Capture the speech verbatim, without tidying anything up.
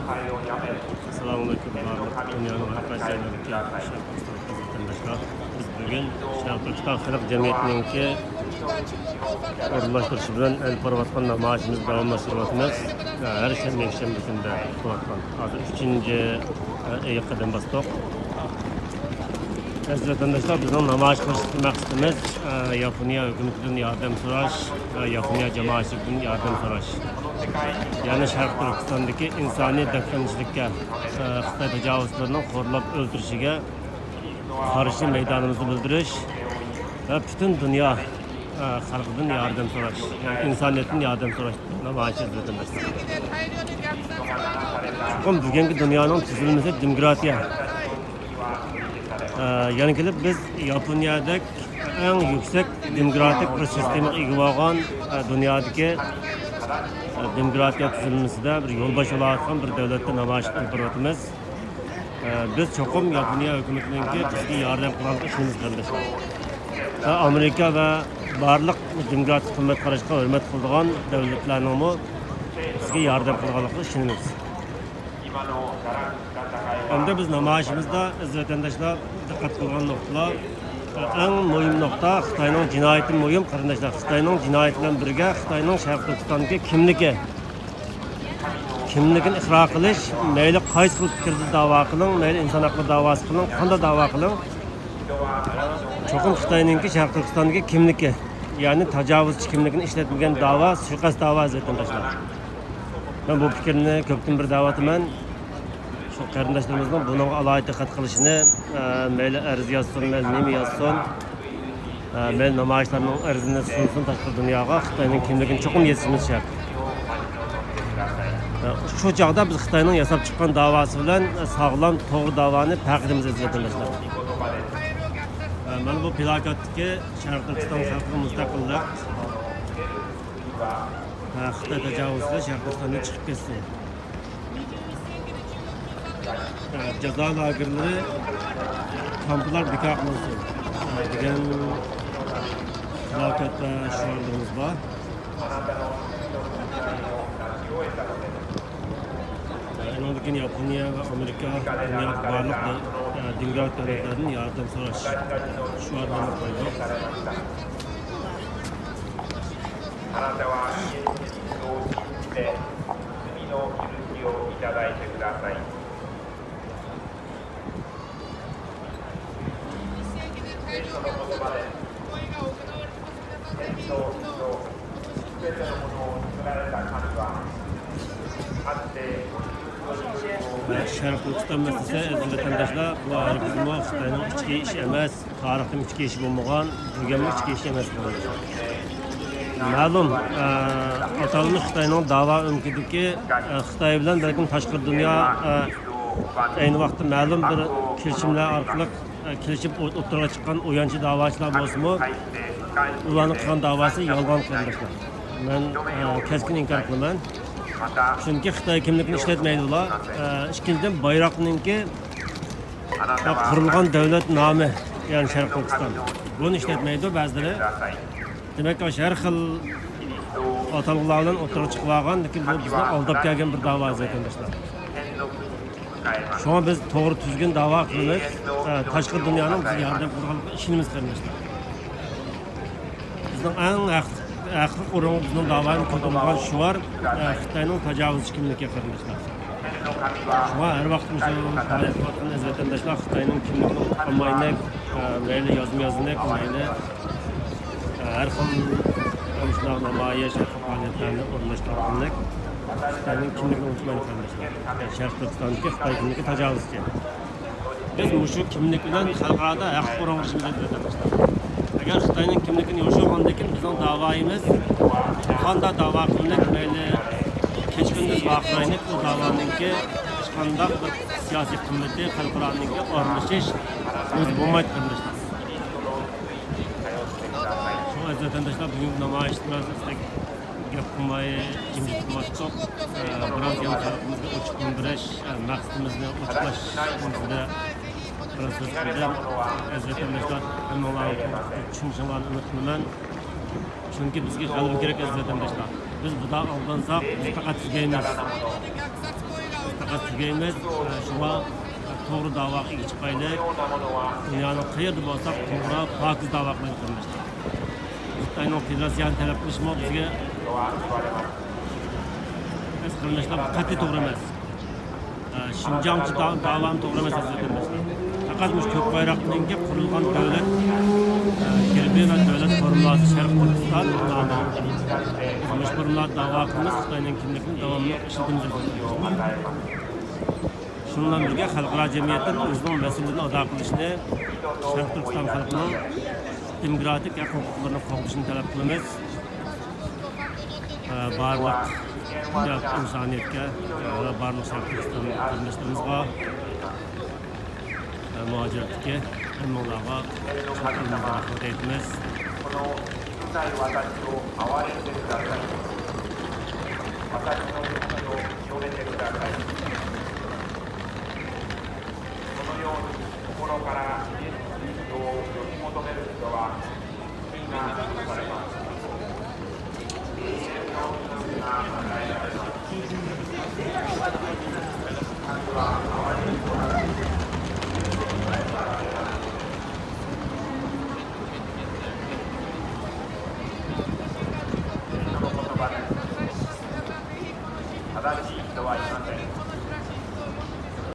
ئەسسالامۇئەلەيكۇم، بارلىق دۇنيانىڭ ھەر قايسى يەرلىرىدىكى شەرقىي تۈركىستان ۋەتەنداشلار. بىز بۈگۈن شەرقىي تۈركىستان خەلق جەمئىيىتىنىڭكى ئورۇنلاشتۇرۇشى بىلەن ئېلىپ بارىۋاتقان نامايىشىمىزنى داۋاملاشتۇرۇۋاتىمىز. ھەر شەنبە، يەكشەنبە كۈنىدە قىلىۋاتقان. ھازىر ئۈچىنچى ئېيى قەدەم باستۇق. ئەزىز ۋەتەنداشلار، بىزنىڭ نامايىش قىلىشتىكى مەقسىتىمىز، ئە، ياپونىيە ھۆكۈمىتىدىن ياردەم سوراش ۋە ياپونىيە جامائەتچىلىكىدىن ياردەم سوراش. يەنى شەرقىي تۈركىستاندىكى ئىنسانىي دەپسەندىچىلىككە، ئە، خىتاي تاجاۋۇزچىلىرىنىڭ خورلاپ ئۆلتۈرۈشىگە قارشى مەيدانىمىزنى بىلدۈرۈش ۋە پۈتۈن دۇنيا، ئە، خەلقىدىن ياردەم سوراش، يەنى ئىنسانىيەتتىن ياردەم سوراش نامايىشى، ئەزىز ۋەتەنداشلار. چوقۇم بۈگۈنكى دۇنيانىڭ تۈزۈلمىسى دېموكراتىيە. ئە، يەنە كېلىپ بىز ياپونىيەدەك ئەڭ يۈكسەك دېموكراتىك بىر سىستېمىغا ئىگە بولغان، ئە، دۇنيادىكى، ئە، دېموكراتىيە تۈزۈلمىسىدە بىر يولباش بولاۋاتقان بىر دۆلەتتە نامايىش ئېلىپ بېرىۋاتىمىز. ئە، بىز چوقۇم ياپونىيە ھۆكۈمىتىنىڭكى بىزگە ياردەم قىلغانلىقىغا ئىشىنىمىز، قېرىنداشلار. ۋە ئامېرىكا ۋە بارلىق دېموكراتىك قىممەت قاراشقا ھۆرمەت قىلىدىغان دۆلەتلەرنىڭمۇ بىزگە ياردەم قىلغانلىقىغا ئىشىنىمىز. ئەمدى بىز نامايىشىمىزدا، ئەزىز ۋەتەنداشلار، دىققەت قىلغان نۇقتىلار، ئەڭ مۇھىم نۇقتا، خىتاينىڭ جىنايىتى مۇھىم، قېرىنداشلار. خىتاينىڭ جىنايىتى بىلەن بىرگە خىتاينىڭ شەرقىي تۈركىستاندىكى كىملىكى، كىملىكىنى ئىقرار قىلىش، مەيلى قايسى خىل پىكىردە داۋا قىلىڭ، مەيلى ئىنسان ھەققىدە داۋاسى قىلىڭ، قانداق داۋا قىلىڭ، چوقۇم خىتاينىڭكى شەرقىي تۈركىستاندىكى كىملىكى، يەنى تاجاۋۇزچى كىملىكىنى ئىشلەتمىگەن داۋا سۇيىقەست داۋا، ئەزىز ۋەتەنداشلار. مەن بۇ پىكىرنى كۆپتىن بېرى دەۋاتىمەن. شۇ قېرىنداشلىرىمىزنىڭ بۇنىڭغا ئالاھىدە دىققەت قىلىشىنى، ئە، مەيلى ئەرز يازسۇن، مەيلى نېمە يازسۇن، ئە، مەيلى نامايىشلارنىڭ ئەرزىنى سۇنسۇن تاشقى دۇنياغا، خىتاينىڭ كىملىكىنى چوقۇم يېتىشىمىز شەرت. ئە، شۇ چاغدا بىز خىتاينىڭ ياساپ چىققان داۋاسى بىلەن ساغلام، توغرا داۋانى پەرق ئېتىمىز، ئەزىز ۋەتەنداشلار. ئە، مانا بۇ پلاكاتتىكى شەرقىي تۈركىستان خەلقىگە مۇستەقىللىق، ئە، خىتاي تاجاۋۇزچىلار شەرقىي تۈركىستاندىن چىقىپ كەتسۇن. جازا لاگېرلىرى، كامپلار بىكار قىلىنسۇن دېگەن پلاكات ۋە شوئارلىرىمىز بار. ئۇنىڭدىن كېيىن ياپونىيە ۋە ئامېرىكا، دۇنيادىكى بارلىق دېموكراتىك دۆلەتلەردىن ياردەم سوراش شوئارلىرىنى قويدۇق. あなたはイエスに同時に罪の許しをいただいてください。聖書の言葉で、天と地とすべてのものを作られた神は、かつて شەرقىي تۈركىستان مەسىلىسى، ئەزىز ۋەتەنداشلار، بۇ ھەرگىزمۇ خىتاينىڭ ئىچكى ئىشى ئەمەس، تارىختىمۇ ئىچكى ئىشى بولمىغان، بۈگۈنمۇ ئىچكى ئىشى ئەمەس. مەلۇم، ئە، ئاتالمىش خىتاينىڭ داۋا ئۆمىكىدىكى، ئە، خىتاي بىلەن بەلكىم تاشقى دۇنيا، ئە، ئەينى ۋاقىتتا مەلۇم بىر كېلىشىملەر ئارقىلىق، ئە، كېلىشىپ ئوت-، ئوتتۇرىغا چىققان ئويۇنچى داۋاچىلار بولسىمۇ، ئۇلارنىڭ قىلغان داۋاسى يالغان، قېرىنداشلار. مەن، ئە، كەسكىن ئىنكار قىلىمەن. چۈنكى خىتاي كىملىكىنى ئىشلەتمەيدۇ ئۇلار. ئە، ئىككىنچىدىن، بايراقنىڭكى، ئە، قۇرۇلغان دۆلەت نامى، يەنى شەرقىي تۈركىستان. بۇنى ئىشلەتمەيدۇ بەزىلىرى. دېمەك، ئاشۇ ھەر خىل ئاتالغۇلار بىلەن ئوتتۇرىغا چىقىۋالغان، لېكىن بۇ بىزنى ئالداپ كەلگەن بىر داۋا، ئەزىز ۋەتەنداشلار. شۇڭا بىز توغرا تۈزگۈن داۋا قىلىمىز. ئە، تاشقى دۇنيانىڭ بىزگە ياردەم قىلىدىغانلىقىغا ئىشىنىمىز، قېرىنداشلار. بىزنىڭ ئەڭ ھەق-، ھەقلىق ئورۇنغا بىزنىڭ داۋايىمىز كۆتۈرۈلگەن شوئار، ئە، خىتاينىڭ تاجاۋۇزچى كىملىكى، قېرىنداشلار. شۇڭا ھەر ۋاقىت مۇشۇ پائالىيەت قىلىۋاتقان ئەزىز ۋەتەنداشلار خىتاينىڭ كىملىكىنى ئۇنتۇپ قالمايلى، ئە، مەيلى يازما يازغىنى، مەيلى، ئە، ھەر خىل مۇشۇنداق نامايىش، ھەر خىل پائالىيەتلەرنى ئورۇنلاشتۇرغانلىق خىتاينىڭ كىملىكىنى ئۇنتۇمايلى، قېرىنداشلار. شەرقىي تۈركىستاندىكى خىتاي كىملىكى تاجاۋۇزچى. بىز مۇشۇ كىملىك بىلەن خەلقئارادا ھەق قورغىنىشىمىز كېرەك، قېرىنداشلار. ئەگەر خىتاينىڭ كىملىكىنى يوشۇرغاندىن كېيىن بىزنىڭ داۋايىمىز قانداق داۋا قىلىنىپ، مەيلى كېچە-كۈندۈز ۋارقىرايلىق، بۇ داۋانىڭكى ھېچقانداق بىر سىياسىي قىممىتى، خەلقئارانىڭكى ئارىلىشىش ئۆزى بولمايدۇ، قېرىنداشلار. شۇڭا ئەزىز ۋەتەنداشلار، بۈگۈنكى نامايىشتا بىراز گەپ قىلماي، جىمجىت قىلىۋاتتۇق. ئە، بىراز يەنە خەلقىمىزگە ئوچۇق بىلدۈرۈش، ئە، مەقسىتىمىزنى ئوچۇقلاش مەقسىتىدە بىراز سۆز قىلدىم. ئەزىز ۋەتەنداشلار، ھەممىڭلارنىڭ چۈشىنىشىڭلارنى ئۈمىد قىلىمەن. چۈنكى بىزگە غەلىبە كېرەك، ئەزىز ۋەتەنداشلار. بىز بۇدا ئالدانساق، بىز پەقەت تۈگەيمىز. بىز تۈگەيمىز. شۇڭا توغرا داۋاغا ئىگە چىقايلى. دۇنيانىڭ قەيەردە بولساق، توغرا، پاكىز داۋا قىلايلى، قېرىنداشلار. خىتاينىڭ فېدېراتسىيەنى تەلەپ قىلىشمۇ بىزگە، ئەزىز قېرىنداشلار، قەتئىي توغرا ئەمەس. شىنجاڭچە دا-، داۋامۇ توغرا ئەمەس، ئەزىز ۋەتەنداشلار. پەقەت مۇشۇ كۆك بايراقنىڭكى قۇرۇلغان دۆلەت، ئە، گېربى ۋە دۆلەت فورمۇلاسى شەرقىي تۈركىستان نامى. بىز مۇشۇ فورمۇلانى داۋا قىلىمىز، خىتاينىڭ كىملىكىنى داۋاملىق ئىشلىتىمىز، ئەزىز ۋەتەنداشلار. شۇنىڭ بىلەن بىرگە، خەلقئارا جەمئىيەتتىن ئۆزىنىڭ مەسئۇلىيىتىنى ئادا قىلىشىنى، شەرقىي تۈركىستان خەلقىنىڭ دېموكراتىك ھەق ھوقۇقلىرىنى قوغدىشىنى تەلەپ قىلىمىز. ئە، بارلىق ئىنسانىيەتكە، ئە، بارلىق شەرقىي تۈركىستان قېرىنداشلىرىمىزغا، ئە، مۇھاجىرەتتىكى ھەممىڭلارغا چوڭ رەھمەت ئېيتىمىز.